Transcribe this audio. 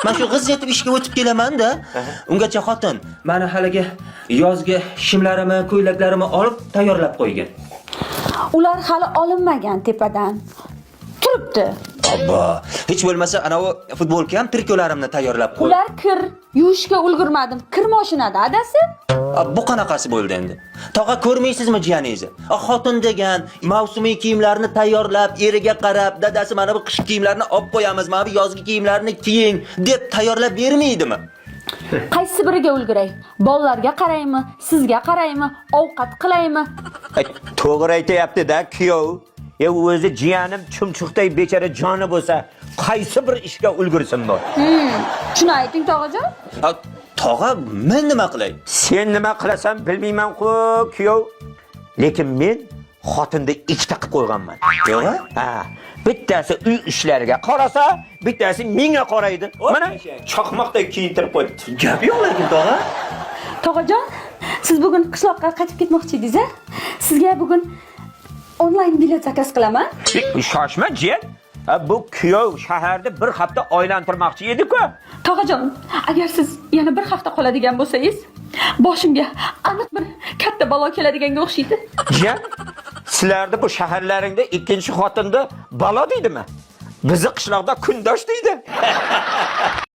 Men shu g'iz etib ishga o'tib kelaman-da. Ungacha xotin mani haligi yozgi shimlarimni, ko'ylaklarimni olib tayyorlab qo'ygan. Ular hali olinmagan tepadan. Turibdi. Obbo, hech bo'lmasa anavi futbolka ham trikolarimni tayyorlab qo'y. Ular kir, yuvishga ulgurmadim. Kir mashinada adasi. A, bu qanaqasi bo'ldi endi? Tog'a, ko'rmaysizmi jiyaningizni? A, xotin degan mavsumiy kiyimlarni tayyorlab, eriga qarab, dadasi mana bu qishki kiyimlarni olib qo'yamiz, mana bu yozgi kiyimlarni kiying deb tayyorlab bermaydimi? Qaysi biriga ulguray? Bolalarga qaraymi, sizga qaraymi, ovqat qilaymi? Ay, to'g'ri aytyapti-da, kuyov. E, o'zi jiyanim chumchuqday bechora joni bo'lsa, qaysi bir ishga ulgursin bu? Shuni ayting, tog'ajon. A, tog'a, men nima qilay? Sen nima qilasan bilmayman-ku, kuyov. Lekin men xotinni ikkita qilib qo'yganman. Yo'q-a? Ha, bittasi uy ishlariga qarasa, bittasi menga qaraydi. Mana chaqmoqday kiyintirib qo'yibdi. Gap yo'q lekin, tog'a. Tog'ajon, siz bugun qishloqqa qaytib ketmoqchi edingiz-a? Sizga bugun onlayn bilet zakaz qilaman. Shoshma, jiyan. Ha, bu kuyov shaharda bir hafta aylantirmoqchi edi-ku. Tog'ajon, agar siz yana bir hafta qoladigan bo'lsangiz, boshimga aniq bir katta balo keladiganga o'xshaydi. Jiyan, sizlarni bu shaharlaringda ikkinchi xotinni balo deydimi? Bizni qishloqda kundosh deydi.